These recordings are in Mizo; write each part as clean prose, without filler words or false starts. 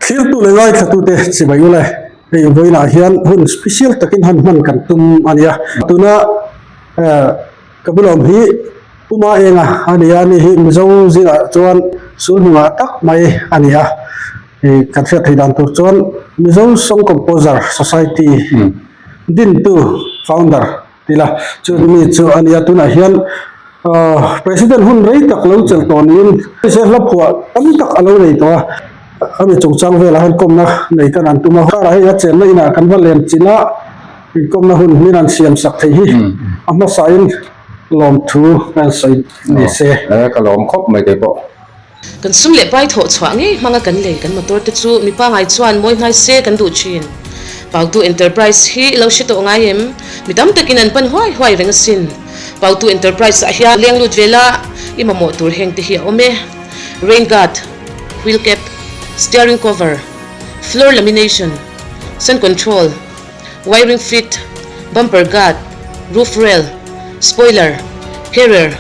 Thirtu leh ngaithlatute chibai ule, hei vawiinah hian hun special takin han hman kan tum a nia. Tuna ka bulawm hi Puma Enga a ni a, ani hi Mizo zingah chuan sul hnungah tak mai a ni a. Kan hriat theih dan tur chuan Mizo Song Composer Society dintu, founder, Tila chu mi chu a nia tunah hian President hun rei tak lo chelh tawh niin se hla phuah tam tak a lo nei tawh a, a mi chungchang velah hian kawmna nei kan an tum a, karah hei a chenna inah kan va len chin a, inkawmna hun min an siam sak thei hi a hmasain lawmthu a sawi ni se. Ka lawm khawp mai keipawh. Kan sum leh pai thawh chhuah ngei hmanga kan lei kan motor te chu mi pangai chuan mawi hnai se kan duh thin. Pautu Enterprise hi i lo hre tawh ngai em? Mi tam takin an pan huai huai reng asin. Pautu Enterprise ah hian leng lut ve la, i mamawh tur heng te hi a awm e. Rain guard, wheel cap, steering cover, floor lamination, sun control, wiring fit, bumper guard, roof rail, spoiler, carrier,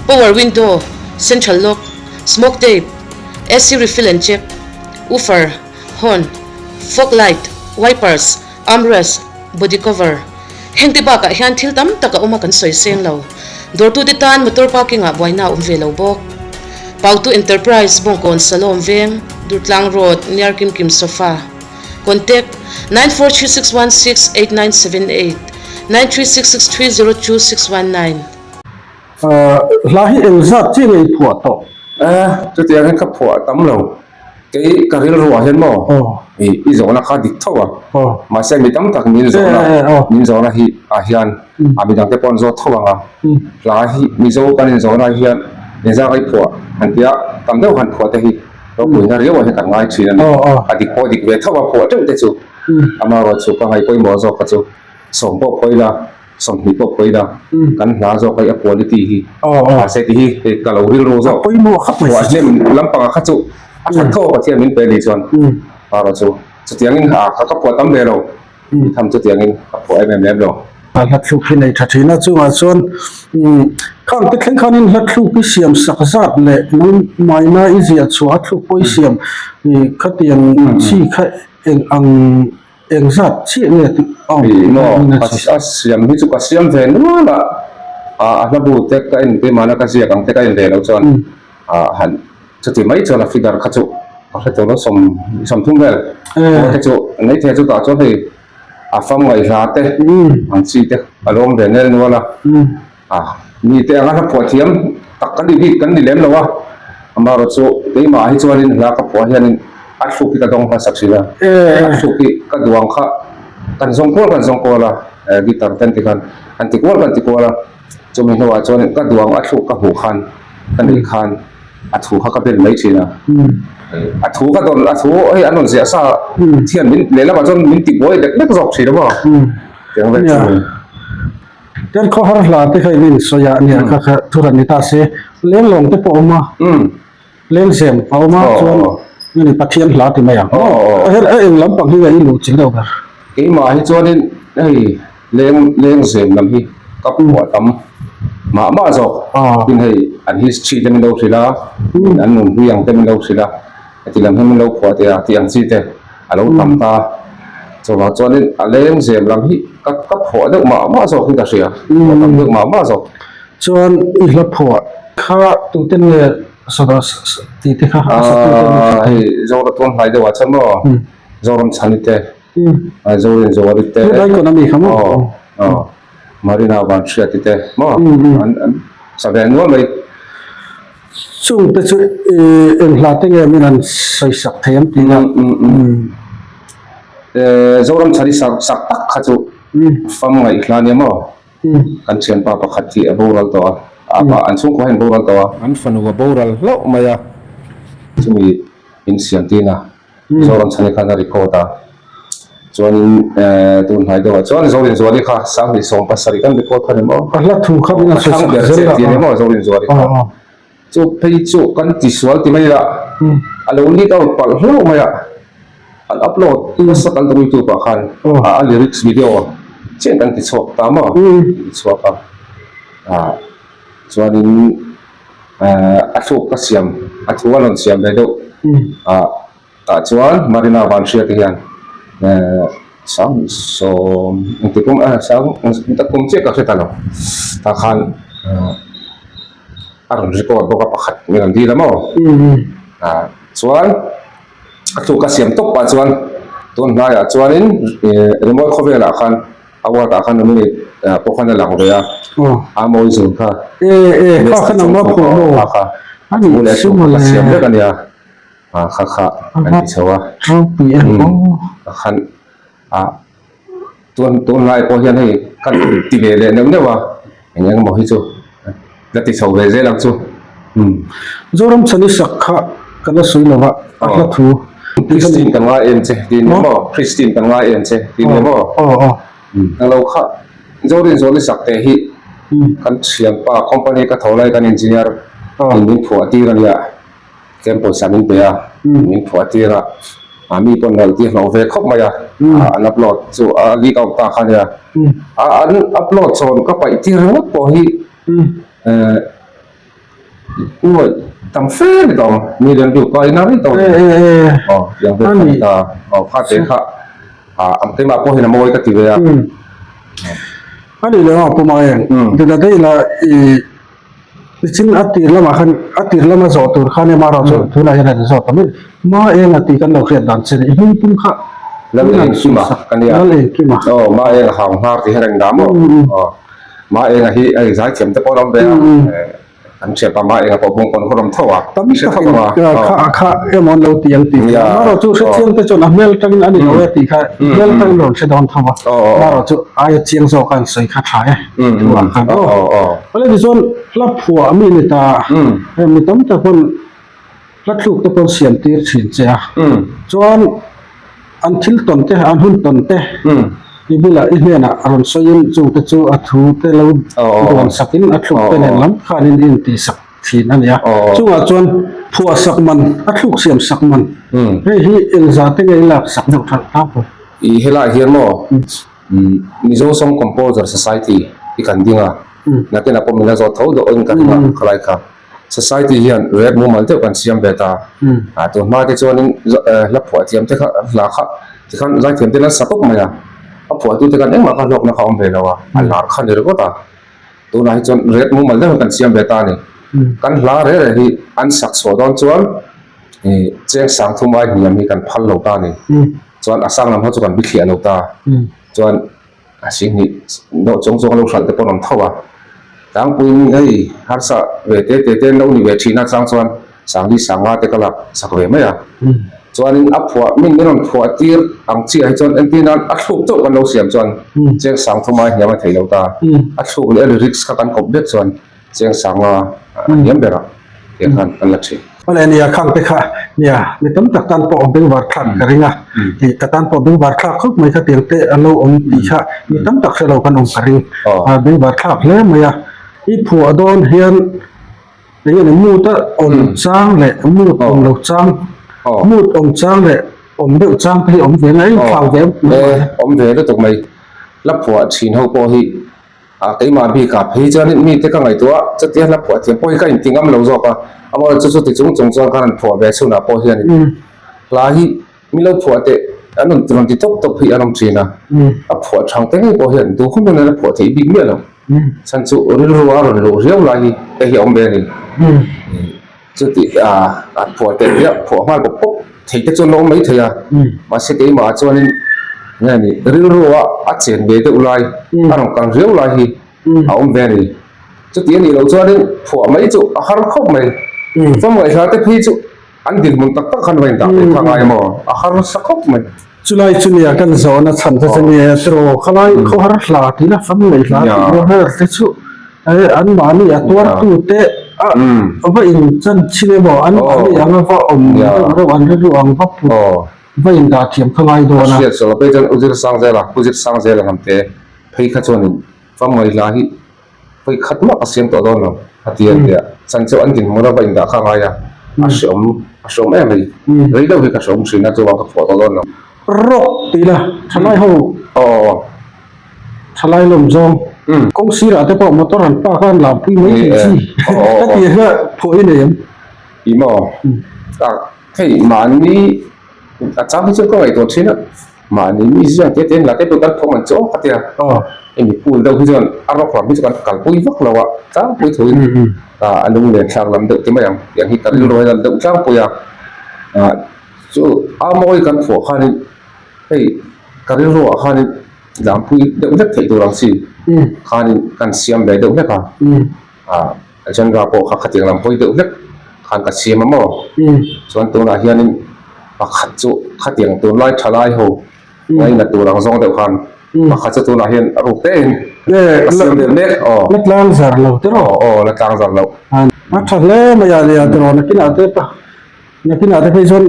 power window, central lock, smoke tape, AC refill and check, woofer, horn, fog light, wipers, armrest, body cover. Heng te bakah hian thil tam tak a awm a kan sawi seng lo. Dawrtute tan motor parking ah buaina a awm ve lo bawk. Pautu Enterprise, Bawngkawn, Salom Veng, Durtlang Road, near Kimkim Sofa. Contact, 9436168978, 9366302619. Hla hi eng zat chiah nge i phuah tawh? Chutiang hian ka phuah tam lo. Kei ka rilruah hian maw i zawhna kha dik tho a. Mahse mi tam tak min zawhna min zawhna hi ah hian a midangte pawh an zawt tho ang a. Hla hi Mizo kan inzawhna hian engzat i phuah han tia tam deuh han phuah te hi. Ropuina riau ah hian kan ngai thin a ni. A dik pawh dik ve tho a phuah teuh te chu. Amaherawhchu ka ngaih pawimawh zawk kha chu sawm pawh phawi la, sawmhnih pawh phawi la, kan hla zawk hei a quality hi mahse ti hi hei ka lo rilru zawk. Phuah hnem lampangah kha chu a that tho a Pathian min pe ni chuan. Amaherawhchu chutiangin ka phuah tam ve lo. I tham chutiangin ka phuah em em lem lo. A hla thluk hi nei tha thin a, chungah chuan khang te thleng khanin hla thluk i siam sak zat leh nangmaina i ziah chhuah a thluk pawh i siam khatiang chi kha eng ang eng zat chiah nge tih a awm Ih maw a siam hi chu ka siam ve nual a, a hla bu te ka en keimahna ka ziak ang te ka en ve loh chuan han Chuti mai chuan a figure kha chu ka hre tawh lo sawm sawmthum vel pawh te chu nei thei chutah chuan hei a fam ngaihla te ang chi te a lawm ve nel nual a a mi te anga hla phuah thiam tak kan ni bik kan ni lem lo a amaherawh chu keimah hi chuanin hla ka phuah hianin a thluk hi ka dawng hmasa thin a a thluk hi ka duang kha kan zawng kual kan zawng kual a guitar te an ti khan an ti kual kan ti kual a chumi hnuah chuan ka duang a thluk ka hmuh khan ka nih khan. A thu kha ka bel mai thin a, a thu ka dawn a thu hei an rawn ziah sa thian min lehlamah chuan min ti buai lek lek zawk thin a maw tiang vel chu. Tia khawhar hla te kha in sawi a nia kha kha thu ran ni ta se lenglawng te pawh a awm a lengzem a awm a chuan ni Pathian hla ti mai ang a eng lampang hi nge i luh ching deuh ber. Keimah hi chuanin hei Leng leng zem lam hi ka phuah tam mah mah zawk. Tin hei an history te min lo hrilh a, an nunhlui ang te min lo hrilh a, heti lam hi min lo phuah teh a tih ang chi te a lo tam ta. Chuvang chuanin a leng zem lam hi ka ka phuah deuh mah mah zawk hi ka hria, phuah tam deuh mah mah zawk. Chuan i hla phuah kha tuten nge sawta tih te kha a satu te nge? Hei Zorathum hnai deuhah chuan maw Zoramchhani te. Aizawl in Zawari te aw Marina Vanhriati te maw an an sa ve nual mai. Chung te chu eng hla te nge min an sawi sak thei ang tih a. Zoram chhani sak sak tak kha chu fam ngaih hla nia maw kan thianpa pakhat hi a boral tawh a apa an chhungkua hian boral tawh a. An fanu a boral hlauh mai a chumi insiam tina. Zoram chhani khan a record a, chuanin tun hnai deuhah chuan Zorinzuali kha Sanghnih 70 kan record kha ni maw? A hla thu kha min a sawi sak zel a. Ti ni maw Zorinzuali kha? Chu phei chu kan ti sual ti mai a, a lo leak out palh hlauh mai a, an upload nasa kan tum youtube ah khan a lyrics video chiah kan ti chhuak ta maw? Ti chhuak a, chuanin a thluk ka siam, a thu a rawn siam ve deuh a. Tah chuan Marina Vanhria te hian sang sawm engti kum a sang kum chiah ka hre ta lo tah khan a rawn record bawk a pakhat min rawn dil a maw chuan a tluk a siam tawp pah chuan tun hnaiah chuanin rimawi khawvelah khan award ah khan nominate pawh khan a lang ve a a mawi zun kha kha thu leh tluk a siam vek a nia. Ah kha kha an ti chho a. Ropui em aw. Ka khan ah tun tunlai pawh hian hei ka ti ve leh neuh neuh a eng eng emaw hi chu la ti chho ve zel ang chu umm. Zoram chhani sak kha ka la sawi lo va a hla thu. Christine kan ngai em che tih ni maw Christine kan ngai em che tih ni maw. Aw aw. Ka lo kha Zorin Zawli sak teh hi kan thianpa company ka tho lai kan engineer in min phuah tir a nia. Tlem pawisa min pe a, min phuah tir a, a mi pawn hlauh tih hlauh ve khawp mai a, an upload chu a leak out ta kha nia, a an upload chhawn ka paih tir ringawt pawh hi eh nuaih tam fe ni tawh ang, million view ka ina rei tawh ang, aw tiang vel kha ni ta, aw kha te kha ah keimah pawh hian a mawi ka ti ve a. A nih leh a pawh mai ang, dila daih la i. Nichin a tir lamah khan a tir lama zawh tur khan ema erawh chu tunah hian a in zawt ta mai. Ma eng a tih kan lo hriat dan che ni. I hming pum kha Lal eng kima ka nia. Lal eng kima. Aw ma eng a hau hnar tih hian a indah maw. Aw ma eng a hi a inzai thiam te pawh an awm ve a. Kan hriat pa ma eng a pawh bawng pawn hun awm tho a. Tam takin kha a kha emaw an lo ti ang tih kha. Amaherawh chu hrethiam te chuan a hmel tangin a ni lo e tih kha hmel tangin rawn hre dawn tho a. Amaherawh chu aia chiang zawk a an sawi kha tha e. Thu ah khan aw. Awle tichuan hla phuah mi ni ta mi tam tak pawn hla thluk te pawn siam tir thin che a chuan an thil tawn te an hun tawn te i bulah i hnenah a rawn sawiin chung te chu a thu te lo duan sakin a thluk te nen lam khanin i intih sak thin a ni a chungah chuan phuah sak man a thluk siam sak man hei hi engzah te nge i lak sak deuh thalh tlangpui. I helaiah hian maw Mizo Song Composer Society hi kan ding a, nakinah pawh min la zawt tho deuh in ka ring a, khalai kha Society hian rep mumal deuh kan siam ve ta. A tun hma te chuanin hla phuah thiam te kha hla kha tikhan zaithiam te an sa tawp mai a, a phuahtu te khan engmah kha hlawkna kha a awm ve lo a, a lar kha ni ringawt a. Tunah hi chuan rep mumal deuh hi kan siam ve ta a ni. Kan hla reh reh hi an sak chhuah dawn chuan cheng sang thum ai hniam hi kan phal lo ta a ni. Chuan a sang lam ho chu kan bithliah lo ta. Chuan a singhnih dawh chung chuang lo hralh te pawh an awm tho a. Tlangpuiin hei harsa ve te te te an lo ni ve thin a chang chuan Sangli Sanga te ka lak sak ve mai a. Chuanin a phuah min min rawn phuah tir ang chiah hi chuan entir nan a thluk chauh kan lo siam chuan Cheng Sang thuma hniam a thei lo ta. A thluk leh a lyrics kha kan kawp vek chuan Cheng Sanga a hniam ber a tiang khan kan la thin. Awle nia khang te kha nia mi tam tak tan pawh bengvar thlak ka ring a, ih ka tan pawh bengvar thlak khawp mai kha tiang te a lo awm tih kha mi tam tak hre lo kan awm ka ring a bengvar thlak hle mai a. I phuah dawn hian eng nge mood a awm chang leh mood awm lo chang mood awm chang leh awm deuh chang te hi awm ve ngai thlau ve awm ve lutuk mai la phuah thin ho pawh hi A keimah bikah phei chuanin mite ka ngaihtuah a, chutia hla phuah thiam pawh hi ka inti ngam lo zawk a, amaherawhchu chu chuti chung chung chuan ka rawn phuah ve chhunah pawh hianin hla hi mi lo phuah teh an rawn rawn ti tawp tawp hi an awm thin a, a phuah thang te ngei pawh hian duh hun hunin a phuah theih bik miah lo, chhan chu rilru a rawn luh riau lai hi hei hi a awm ve a ni. Chuti a phuah teh riah phuah nghal bawk bawk thei te chuan a awm mai thei a, mahse keimah chuanin nge ni rilru a a chen ve deuh lai a rawn kal riau lai hi a awm ve a ni. Chuti a nih loh chuanin phuah mai chu a har khawp mai. Famngaihhla te phei chu an dinhmun tak tak khan va indah ve kha ngai maw a harsa khawp mai. Chulai chu nia kan zawhna chhan te chu nia tiraw khalai khawhar hla tihna famngaihhla tih rual her te chu An mahni a tuartute a va inchan chin emaw an mahni anga va awm deuh reuh an rilru ang va put va indah thiam kha ngai dawn a. Ka hriat saw phei chuan Uzir Sangzela, Uzir Sangzela lam te phei kha chuanin Famngaihla hi vawi khat mah ka siam tawh dawn lo a ti a nia. Chan chu an dinhmun a va indah kha ngai a, a hreawm a hreawm em mai. Rei deuh hi ka hreawm thin a chuvang ka phuah tawh dawn lo. Rawk tih la thalai ho. Aw. Thalai lawm zawng kawng sirah te pawh motor an park a an lam pui mai thei chi ka ti hian phuah i nei em? I maw? Tak hei mahni. A chang hi chu ka ngaihtuah thin a, mahni mi ziak te te hla te pawh kan phawm an chu ka ti a, hemi pool deuh hi chuan a rawk lam hi chu kan kalpui vak lo a, tlangpui thuin a lunglen thlak lam deuh ti mai ang tiang hi ka rilru hian a deuh tlangpui a, chu a mawi kan phuah khanin hei ka rilruah khanin tlangpui deuh hlek theih tur ang chi khanin kan siam ve deuh hlek a. A genre pawh kha khatiang lam hawi deuh hlek khan ka siam a maw? Chuan tunah hianin pakhat chu khatiang tunlai tha lai ho ngaina tur ang zawng deuh khan pakhat chu tunah hian a ruk tein ka siam ve mek aw. La tlang zar lo te rawh. Aw aw la tlang zar lo. A tha hle mai a nia tiraw nakinah te pa nakinah te phei chuan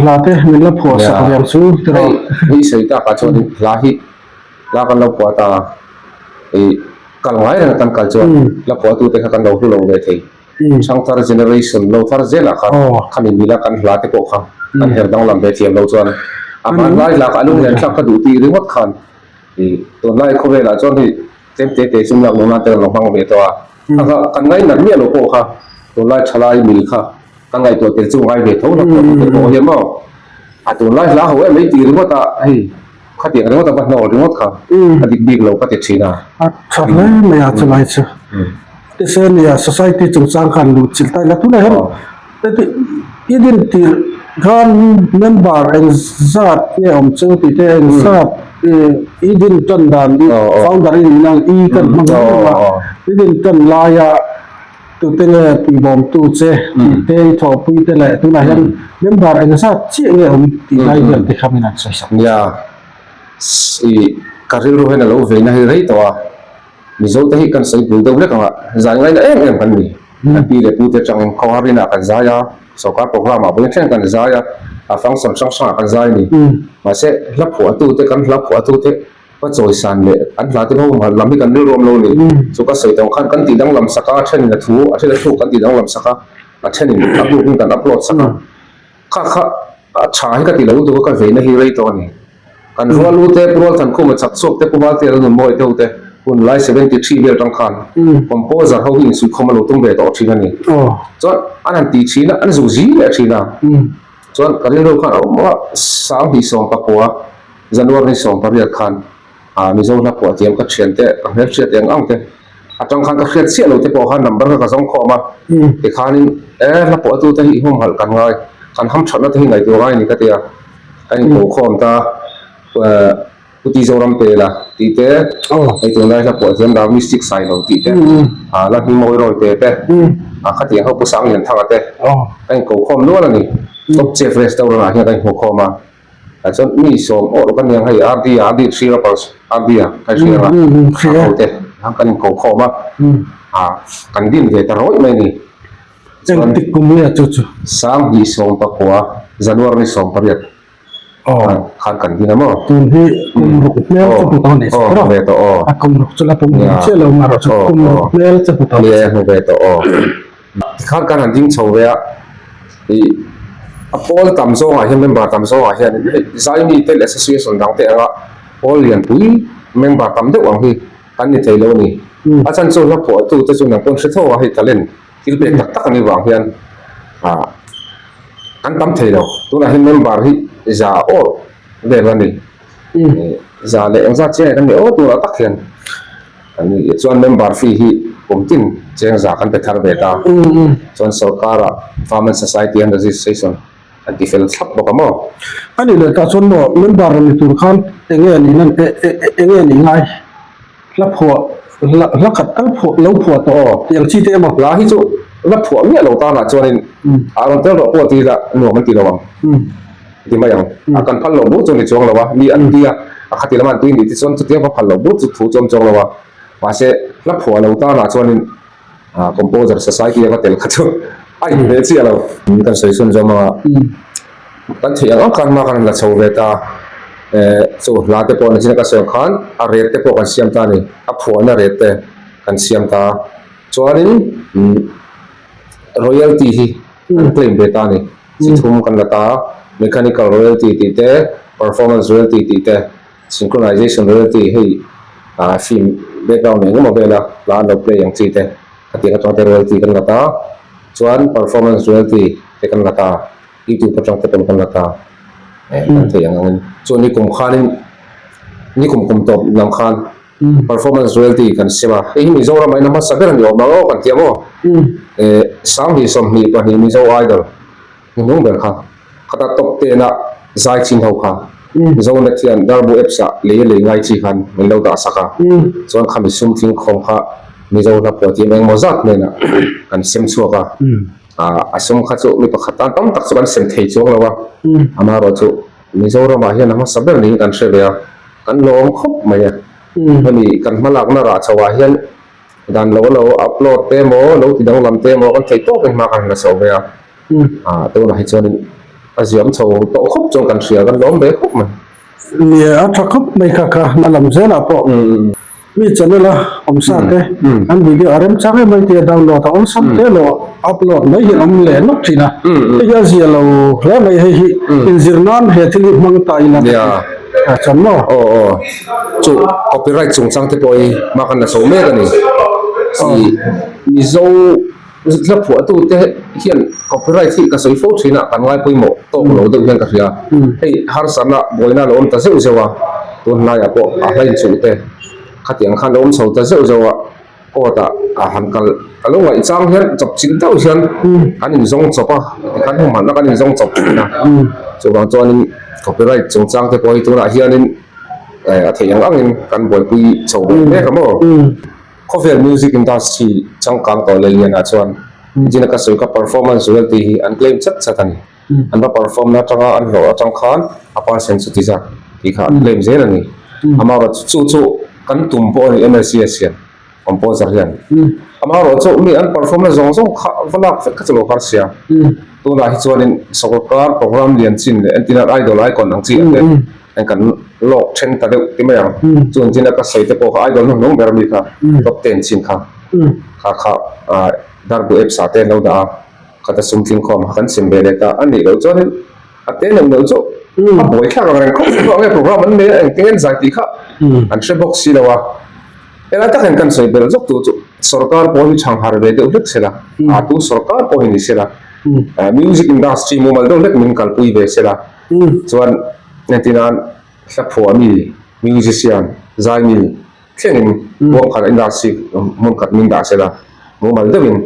hla te min la phuah sak ve ang chu tiraw. Hei sawi takah chuan hla hi hla kan lo phuah ta ih Kal ngai reng kan kal chuan la phuahtute kha kan lo hlu lo ve thei. Thangthar generation lo thar zelah khan khami mila kan hla te pawh kha kan her danglam ve thiam lo chuan a hmanlai hla kha a lunglen thlak ka duh tih ringawt khan ih tunlai khawvelah chuan hei tlem te te sum lak nuna te kan lo hmang ve tawh a, kha kha kan ngainat miah lo pawh kha tunlai thalai mil kha ka ngaihtuah tel chu ngai ve tho la phuahtute pawh hian maw a tunlai hla ho em ei tih ringawt a hei. Khatiang ringawt a va hnawh ringawt kha a dik bik lo ka ti thin a. A tha hle mai a chulai chu. Tise nia society chungchang khan luh chilh ta ila tunah hian i din tirh khan member eng zat nge awm chu tih te eng zat i din tan dan i founder i nih nang i kan hmang hle a i din tan laia tute nge puibawmtu che tih te i thawhpui te leh tunah hian member eng zat chiah nge awm tih lai vel te kha min han sawi sak. Nia, ih ka rilru hian a lo veina hi rei tawh a, Mizo te hi kan sawi bul deuh hlek ang a, zai ngaina em em kan ni. Kan pi leh pu te atangin khawhar inah kan zai a, sorkar programme ah pawhin thleng kan zai a, a function hrang hrangah kan zai a ni. Mahse hla phuahtu te kan hla phuahtu te Ka chawisan leh an hla te ho lam hi kan rilruam lo ni. Chu ka sawi tawng khan kan tih danglam sak a, a thenin a thu, a then a thluk kan tih danglam sak a, a thenin a group in kan upload sak a. Kha kha a tha hi ka ti lo lutuk a, ka veina hi rei tawh a ni. Kan rual u te, Pu Rualthankhuma chak chhuak te, Pu Valtea lo nun mawi te ho te, hun lai 73 vel atang khan composer ho hi insuihkhawm a lo tum ve tawh thin a ni. Chuan an han ti thin a, an zu zi leh thin a. Chuan ka rilru khan a awm a, 2019 January 18 khan Mizo hla phuah thiam ka thian te, ka hmelhriat eng ang te, atang khan ka hriat chiah lo te pawh khan number kha ka zawng khawm a, tikhanin e hla phuahtu te hi i humhalh kan ngai, kan hamthatna te hi ngaihtuah ngai a ni ka ti a, kan inko khawm ta Pu Ti Zoram Pela tih te, hei tunlai hla phuah thiam Ram Mystic Sailo tih te, la hming mawi rawi te te, khatiang ho Pu Sanglianthanga te kan inko khawm nual a ni, Top Chef Restaurant ah hian kan inhmu khawm a. Ah chuan mi sawm awrh ka niang hei RD a RD three rappers RD a ka hria a a ho te kan inko khawm a ah kan din ve ta rawih mai ni chuan tik kum nge chu chu 2019 January 18 khan kan din a maw tun hi kum ruk hmel chu hmu tawh a ni aw ve tawh aw a kum ruk chu la pum chiah lo nga rawh chu kum ruk hmel chu hmu tawh hmu ve tawh aw Tikhan kan han ding chho ve a, ih a pawl tam zawngah hian member tam zawngah hian hei Zaimi te leh association dang te anga pawl lianpui member tam deuh ang hi kan ni thei lo a ni. A chhan chu hla phuahtu te chu nang pawn hre tho a hei talent thil pek tak tak a nih vang hian ah kan tam thei lo. Tunah hian member hi za awr vel a ni. Za leh engzat chiang kan ni aw tunah tak hian. Ani chuan member fee hi kum tin cheng za kan pe thar ve ta. Chuan sorkara Farm and Society an registration an ti fel thlap bawk a maw? Ani leh tah chuan maw member ni tur khan eng nge nih nan eng nge nih ngai? Hla phuah hla hla khat tal phuah lo phuah tawh aw tiang chi te emaw? Hla hi chu hla phuah miah lo tanah chuanin a rawn tel rawh pawh ti ila nuam an ti lo ang. Ti mai ang. A kan phal loh bur chu ni chuang lo a, mi an ti a, a khati lama an tui nih te chuan chutiang va phal loh bur chu thu chu awm chuang lo a. Mahse, hla phuah lo tanah chuanin Composer Society a va tel kha chu a inhmeh chiah lo. Kan sawi chhun zawm anga kan theih ang ang khan hma kan han la chho ve ta. Chu hla te pawh nachina ka sawi ang khan a rate te pawh kan siam ta a ni. A phuahna rate te kan siam ta. Chuanin royalty hi kan claim ve ta a ni. Chi thum kan la ta a, mechanical royalty tih te, performance royalty tih te, synchronization royalty hei ah film background eng emaw vela hla an lo play ang chi te khatiang atang te royalty kan la ta a, chuan performance royalty te kan la ta a, youtube atang te pawn kan la ta a. Kan theih ang angin. Chuan nikum khanin nikum kum tawp lam khan performance royalty kan sem a, hei hi Mizoram ah in a hmasa ber a ni awm ang aw kan ti ang aw. Sanghnih 22 Mizo Idol hnuhnung ber kha khata top ten a zai chin ho kha Zonet hian Darbu apps ah lei a lei ngai chi khan min lo dah sak a, chuan khami sum tling khawm kha Mizo hla phuah tih engemaw zat hnenah kan sem chhuak a. A sum kha chu mi pakhat tan tam tak chu kan sem thei chuang lo a, amaherawhchu Mizoramah hian a hmasa ber niin kan hre ve a, kan lawm khawp mai a. Hemi kan hmalakna rah chhoah hian dan lo lo upload te emaw, lo ti danglam te emaw kan thei tawkin hma kan la chho ve a, tunah hi chuanin a ziam chho tawh khawp chuan kan hria, kan lawm ve khawp mai. Nia, a tha khawp mai kha kha hma lam zelah pawh. Mi channel a awm sa te an video a remchang em mai tia download a awlsam te lo upload mai hi awm leh nawk thin a hei hi a zia lo hle mai hei hi inzir nan he thil hi hmang ta ila ka ti chuan maw aw aw chu copyright chungchang te pawh hi hma kan la chho mek a ni Mizo Hla phuahtute hian copyright hi ka sawi fo thin a, kan ngai pawimawh tawk lo deuh hian ka hria. Hei harsatna buaina lo awm ta zeuh zeuh a, tunlaiah pawh a hla inchuh te khatiang khan lo awm chho ta zeuh zeuh a, court ah a han kal a lo ngaih chang hian chawp chilh deuh hian kan inzawng chawp a, tikhan humhalhna kan inzawng chawp thin a. Chuvang chuanin copyright chungchang te pawh hi tunah hianin a theih ang angin kan buaipui chho ve mek a maw. Khawvel music industry changkang tawh leh lianah chuan Gina ka sawi kha performance royalty hi an claim chat chat a ni. An va perform na atanga an hlawh atang khan a percent chu ti zat tih kha an claim zel a ni. Amaherawhchu chu chu kan tum pawh a ni MSCS hian composer hian. Amaherawhchu mi an perform na zawng zawng kha va lak vek kha chu lo harsia. Tunah hi chuanin sawrkar program lian chin leh entirna idol icon ang chi ah te Heng kan lawk then ta deuh ti mai ang. Chu ang chin a ka sawi te pawh kha idol hnuhnung ber ami kha top ten chin kha kha kha darbu apps ah te an lo dah a khata sum tling khawm kha kan sem ve leh ta a nih loh chuanin a te neuh neuh chu a buai thlak ang reng khawp mai nge program an nei a engtin nge zai tih kha an hre bawk si lo a helai tak hian kan sawi belh zawk tur chu sorkar pawh hi chhang har ve deuh hlek sela a tu sorkar pawh hi ni sela music industry mumal deuh hlek min kalpui ve sela. Chuan entirnan hla phuah mi, musician, zai mi thlengin huang khat industry hmun khat min dah sela mumal deuhin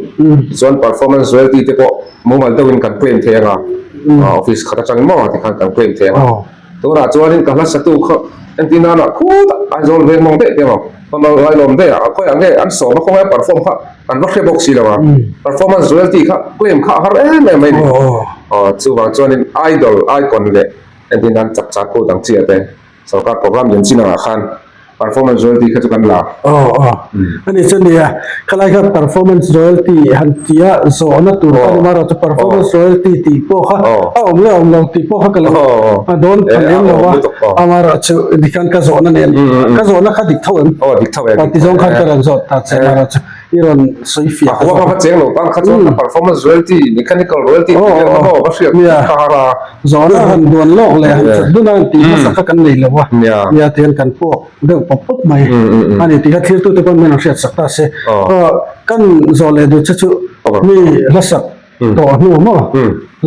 tichuan performance royalty te pawh mumal deuhin kan claim thei anga office khat atangin maw tikhan kan claim thei anga tunah chuanin ka hla satu kha entirnan ah khutah Aizawl veng mawng daih te emaw Hmangailawm daih ah khawiah nge an sawm a khawngaia perform kha an va hre bawk si lo a performance royalty kha claim kha a har em em mai ni. Aw chuvang chuanin idol, icon leh entir nan chak chak kut ang chi ah te sorkar program lian chin angah khan performance royalty kha chu kan la. Aw aw ani chu nia khalai kha performance royalty han tia zawhna tur kha ni marawh chu performance royalty tih pawh kha a awm leh awm lo tih pawh kha ka lo dawn pha lem lo a amarawh chu tikhan ka zawhna nen ka zawhna kha dik tho em? Aw dik tho e. Tizawng khan ka rawn zawt ta che marawh chu. I rawn sawi fiah A huang a va cheng lo tan kha chuan a performance royalty, mechanical royalty tih vel kha maw va hriat ka har a. Zawhna han duan lawk leh han chat dun a han tih hmasa kha kan nei lo a. Nia tihian kan puak deuh pawp pawp mai a ni tih kha thirtute pawn min rawn hriat sak ta se. Kan zawh leh duh che chu mi hlasak tawh hnu maw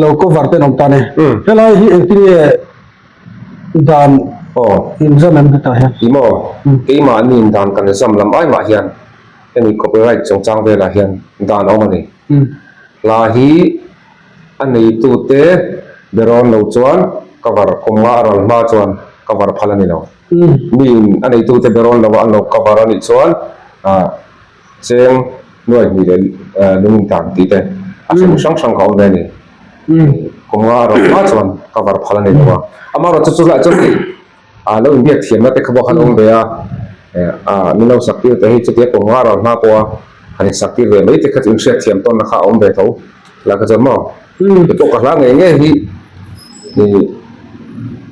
lo cover te an awm ta ni. Helai hi engtin nge Dan inzam em hetah hian? Ih maw, keimahni dan kan zam lam ai mah hian hemi copyright chungchang velah hian dan a awm a ni. Hla hi a neitute berawn lo chuan cover kum nga a ral hma chuan cover phal a ni lo. Miin a neitute berawn lova an lo cover a nih chuan Cheng nuai hnih leh lung dan tih te a hrem hrang hrang ka awm ve a ni. Kum nga a rawn hma chuan cover phal a ni lo a. Amaherawhchu chu lah chuan hei a lo inbiak thiamna te kha pawh khan awm ve a, min lo sak tir te hei chutia kum nga a rawn hma pawh a han insak tir ve mai te kha chu inhriat thiam tawnna kha a awm ve tho lah kha chuan maw hei pawh ka hla ngei ngei hi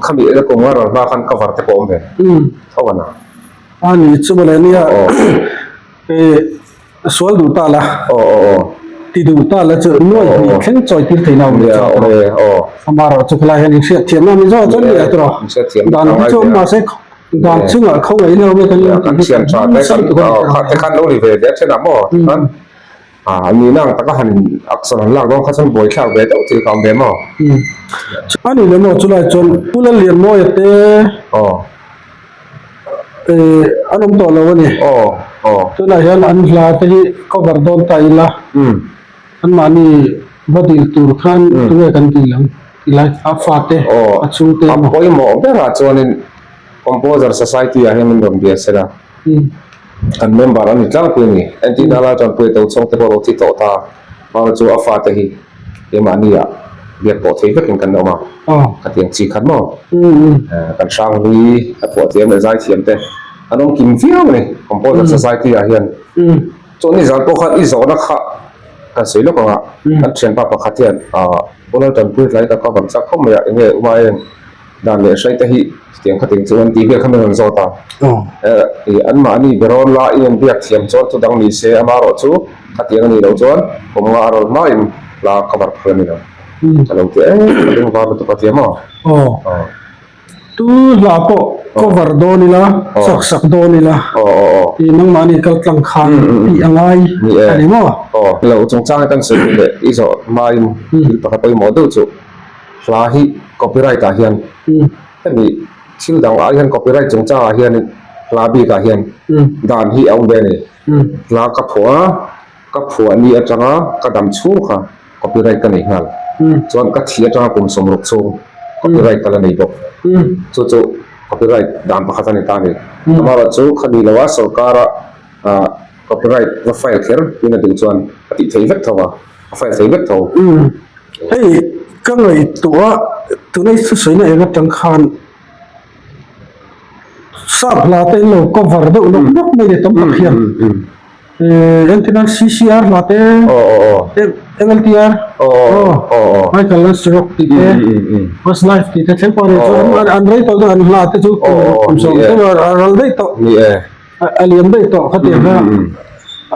khami kum nga a rawn hma khan cover te pawh a awm ve tho a na. A ni chu mawle nia e sual duh ta la ti duh ta la chu nuai hnih thleng chawi tir theihna awm leh chuan tawh amaherawh chu khawlai hian inhriat thiamna min zawh chuan nia tawh dan hi chu awm mahse dan chungah khawngaih na awm e kan thian tha te khan lo ni ve ve a thenah maw tikhan. A nihna ang taka han action han lak dawn kha chuan buaithlak ve deuh thil kha a awm ve maw? A ni leh maw chulai chuan Pu Lallianmawia te an awm tawh lo a ni. Tunah hian an hla te hi cover dawn ta ila anmahni va dil tur khan tunge kan dil ang tilai a fate a chhungte emaw. A pawimawh berah chuanin Composer Society ah hian min rawn bia sela. Kan member a ni tlangpui a ni. Entirna lai chuan Puia Tochhawng te pawh a lo thi tawh ta. Hmangna chu a fate hi keimahni ah biak pawh thei vekin kan awm a. Khatiang chi khat maw? Kan hranghlui a phuah thiam leh zai thiam te an awm kim viau a ni Composer Society ah hian. Chuan nizan pawh khan i zawhna kha kan sawi lawk ang a, kan thianpa pakhat hian Pu Laltanpui tlai ka cover chak khawp mai a, enge Uma eng Dan leh hrai te hi chutiang khatin chu an tih vel kha min rawn zawt a. Ih anmahni berawn la i inbiak thiam chuan thu dang ni se amarawh chu khatiang a nih loh chuan kum nga a rawn hmain hla cover phal a ni lo. Ka lo ti em ka beng var lutuk a ti a maw? Aw. Tu hla pawh cover dawn ila, chak sak dawn ila ih nangmahni kal tlang khan tih a ngai a ni maw? Aw. Lo chungchang kan sawi leh i zawh hmain thil pakhat pawimawh deuh chu. Hla hi copyright ah hian hemi thil dang ah hian copyright chungchang ah hian hla bik ah hian dan hi a awm ve a ni. Hla ka phuah a, ka phuah ni atanga ka dam chhung kha copyright ka nei nghal. Chuan ka thi atanga kum 60 chhung copyright ka la nei bawk. Chu chu copyright dan pakhat a ni ta a ni. Amaherawhchu khami lo a sorkara copyright va file kher in a duh chuan a tih theih vek tho a, a file thei vek tho. Hei ka ngaihtuah tuna i thusawi na eng atang khan sap hla te in lo cover deuh nawk nawk mai ni tam tak hian engtin CCR hla te MLTR Michael Landstrock tih te Westlife tih te thleng pawh a ni chuan an rei tawh an hla te chu kum sawm te a ral daih tawh. A lian daih tawh kha tiang kha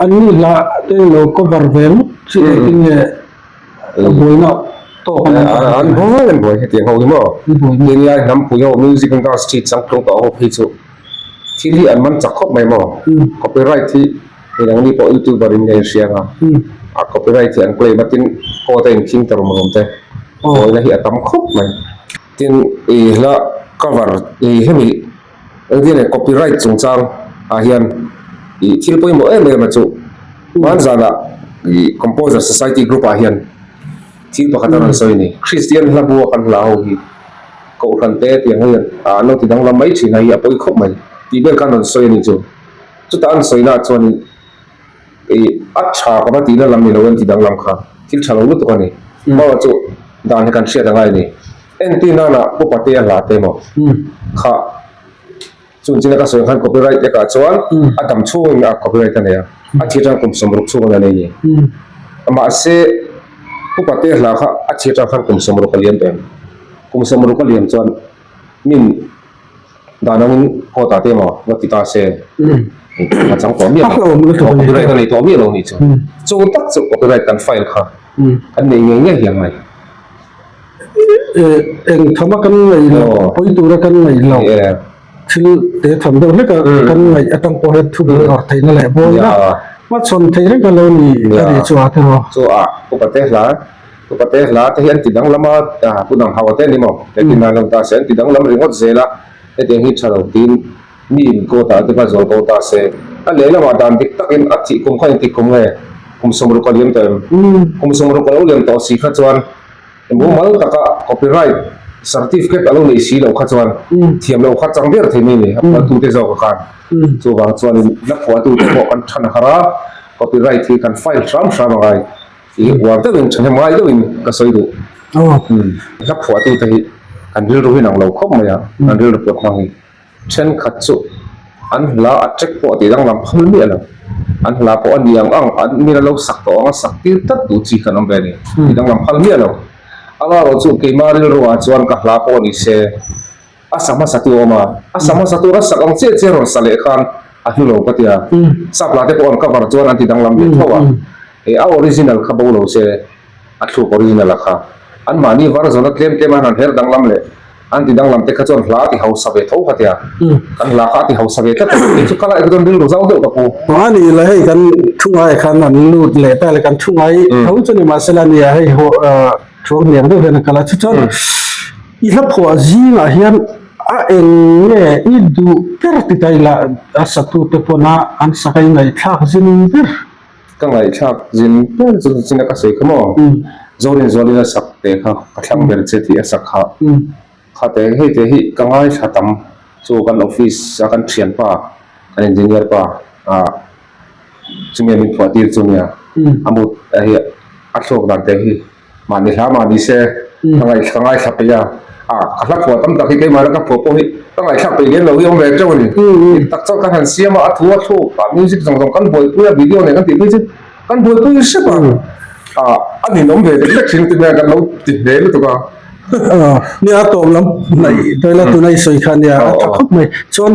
an ni hla te lo cover ve ngawt chi engtin nge a buaina tawk a ni an buai an buai hetiang ho hi maw tunlai hnampui ho music industry changtlung tawh ho phei chu thil hi an man chak khawp mai maw copyright hi midang ni pawh youtuber in nge hria ang a copyright hi an claim a tin court a inkhing ta rum rum te buaina hi a tam khawp mai tin i hla cover i hemi Engtin nge copyright chungchang ah hian ih thil pawimawh em em a chu hmanzanah ih composer society group ah hian thil pakhat a rawn sawi a ni. Kristian hla bua kan hla ho hi kohhran te tiang hian ah an lo ti danglam mai thin a hi a pawi khawp mai tih vel khan rawn sawi a ni chu. Chutah an sawina ah chuanin Ih, a tha ka va tihna lam ni lo en ti danglam kha thil tha lo lutuk a ni. Mawa chu dan hi kan hriat angai a ni. Entir nana Pu Patea hla te maw kha chun china ka sawi khan copyright ekah chuan a dam chhungin a copyright a nei a, a thi atang kum 60 chhungin a nei a ni. Mahse Pu Patea hla kha a thi atang khan kum 60 a liam tawh em? Kum 60 a liam chuan min Dan angin court ah te emaw va ti ta se a chang tawh miah lo copyright a nei tawh miah lo nih chu chu tak chu copyright kan file kha kan nei ngei ngei hian mai. Eng thama kan ngaih loh pawi tura kan ngaih loh thil te tham deuh hlek a kan ngaih atang pawh hian thu bul rawh theihna leh bawina hmachhawn theih reng a lo ni a nih chu a tiraw. Chu a upa te hla Upate hla te hi an ti danglam a, pu dang hau te a ni maw? Heti nan lo ta se, an ti danglam ringawt zel a, hetiang hi tha lo tiin mi in court ah te kha zawl ko ta se. A lehlamah dan dik takin a thih kum kha engtik kum nge? Kum 60 a liam tawh em? Kum 60 a lo liam tawh si kha chuan mumal taka copyright certificate a lo neih si loh kha chuan thiam loh kha chang ber thei mai a ni, a phuahtute zawk a khan. Chuvang chuanin la phuahtute pawh kan than har a, copyright hi kan file hram hram a ngai. I uar deuhin thahnem ngai deuhin ka sawi duh. Hla phuahtute hi kan rilru hi nang lo khawp mai a, kan rilru pawt hmang hi thenkhat chu an hla a check pawh tih danglam phal miah lo. An hla pawh a ni ang ang, an min a lo sak tawh ang a sak tir tlat duh chi kan awm ve a ni. Tih danglam phal miah lo. Amaherawh chu keimah rilru ah chuan ka hla pawh ni se. A sa hmasa tu a awm a, a sa hmasa tur a sak ang chiah chiah rawn sa leh khan a hlu lo ka ti a, sap lah te pawh an cover chuan an ti danglam ve tho a, eh a original kha bo lo se a thluk original a kha anmahni version a tlem tlem a han her danglam leh. An ti danglam te kha chuan hla a ti hausa ve tho kha tia. Kan hla kha a ti hausa ve tlat a, kei chu ka laih kha chuan rilru zau deuh ka pu. A ni la hei kan thu ngai khan an lut leh ta le kan thu ngai tho chu ni mahse la nia hei thuang hniang deuh hian a kal a chu chuan i hla phuah zingah hian a eng nge i duh ber ti ta ila a satu te pawn a an sak a i ngaihthlak zin ber. Ka ngaihthlak zin ber chu china ka sawi kha maw? Zorin Zualin a sak te kha ka thlang ber che tih a sak kha. Kha te hei te hi ka ngaithla tam chu kan office a kan thianpa kan engineer pa ah chumi a min phuah tir chu nia a mut a hi a thluak dan te hi Mahni hla mah ni se ka ngaih ka ngaithla peih a, ah ka hla phuah tam tak hi keimah la ka phuah pawh hi ka ngaihthlak peih lem lo hi awm ve teuh a ni. Dik tak chuan kan han siam a, a thu a thluk a music zawng zawng kan buaipui a video nen kan tih phei chu kan buaipui hrep a, ah a ninawm ve dek dek thin ti mai a kan lo ti hle lutuk a. Nia a tawp lam hnaih daih la tuna i sawi kha nia a tha khawp mai chuan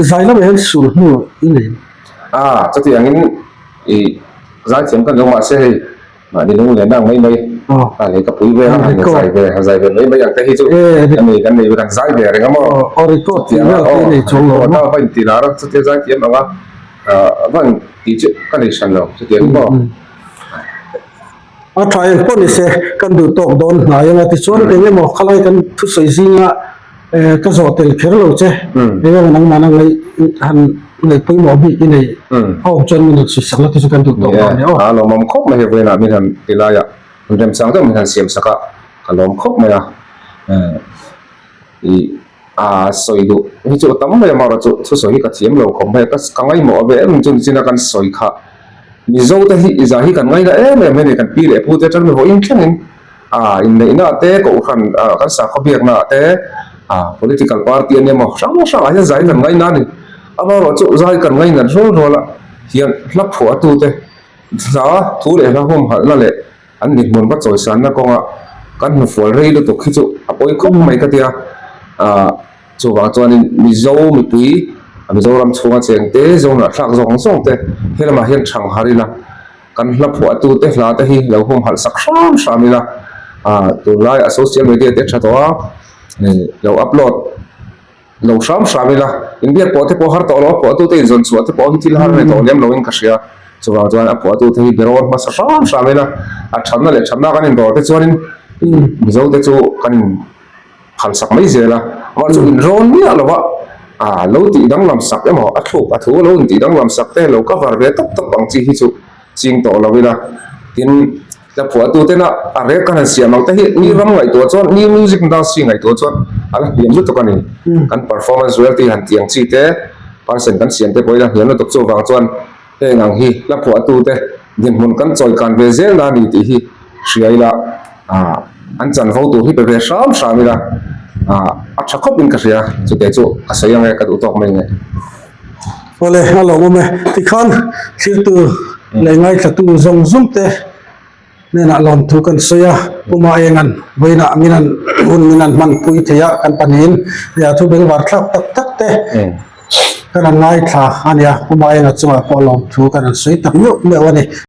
zai lamah hian sul hnu i nei. Ah chutiangin i zaithiam kan lo mahse hei. Mahni lung leh nang mai mai a lei ka pui vel a han zai ve han zai ve mai mai ang te hi chu a nei kan nei kan zai ve reng a maw chutiang a aw record a va inti lar a chutia zai thiam ang a va intih chu ka nei hran lo chutiang maw. A tha eng pawh ni se kan duh tawk dawn hnai anga tichuan eng emaw khalai kan thusawi zinga Ka zawh tel kher lo che. Eng emaw nangmahna ngaih han ngaih pawimawh bik i nei a awm chuan min rawn suih sak la te chu kan duh tawh dawn nia aw. A lawmawm khawp mai vawiinah min han ti laiah hun remchang deuh min han siam sak a, ka lawm khawp mai a. Ih a sawi duh hi chu a tam mai a amaherawh chu thusawi hi ka thiam lo khawp mai a, ka ngaihmawh ve em chu nichina kan sawi kha Mizo te hi i zai hi kan ngaina em em mai a ni kan pi leh pu te atang vawiin thlengin A inneihna te, kohhran kan sakhaw biakna te, a political party ania maw hrang hrang ah hian zai kan ngaina a ni. Amaherawh chu zai kan ngainat rual rual a hian hla phuahtu te hla thu leh hla humhalhna leh an dinhmun va chawisanna kawnga kan hnufual rei lutuk hi chu a pawi khawp mai ka tia. A chuvang chuanin Mizo mipui Mizoram chhunga cheng te Zonahthlak zawng zawng te helamah hian thangharh ila. Kan hla phuahtute hla te hi lo humhalh sak hram hram ila, ah tunlaiah social media te a tha tawh a, lo upload lo hram hram ila, inbiak pawh te pawh har tawh lo a phuahtute inzawn chhuah te pawh hi thil har a ni tawh lem loin ka hria, chuvang chuan a phuahtute hi berawn hmasa hram hram ila, a thatna leh thatna kan indawr te chuanin Mizo te chu kan in phal sak mai zel a, amah chu inrawn miah lo va, ah lo tih danglam sak emaw a thluk a thu lo intih danglam sak te lo cover ve tawp tawp ang chi hi chu ching tawh lo ila, tin hla phuahtu tena a rek kan han siam ang te hi mi ram ngaihtuah chuan mi music industry ngaihtuah chuan a la hniam lutuk a ni, kan performance royalty han tih ang chi te percent kan siam te pawh hi la hniam lutuk chuvang chuan Heng ang hi hla phuahtute dinhmun kan chawi kan ve zel na a ni tih hi hria ila, an chanvo tur hi pe ve hram hram ila, a tha khawpin ka hria, chute chu ka sawi ang e, ka duh tawk mai nge. Awle, a lawmawm e. Tikhan thiltu leh ngaithlatu zawng zawng te hnenah lawmthu kan sawi a, Pu Maenga'n vawiinah min an hun min an hmanpui thei a, kan pahnihin thu bengvar thlak tak tak te kan han ngaithla a nia, Pu Maenga chungah pawh lawmthu kan han sawi tak meuh meuh a ni.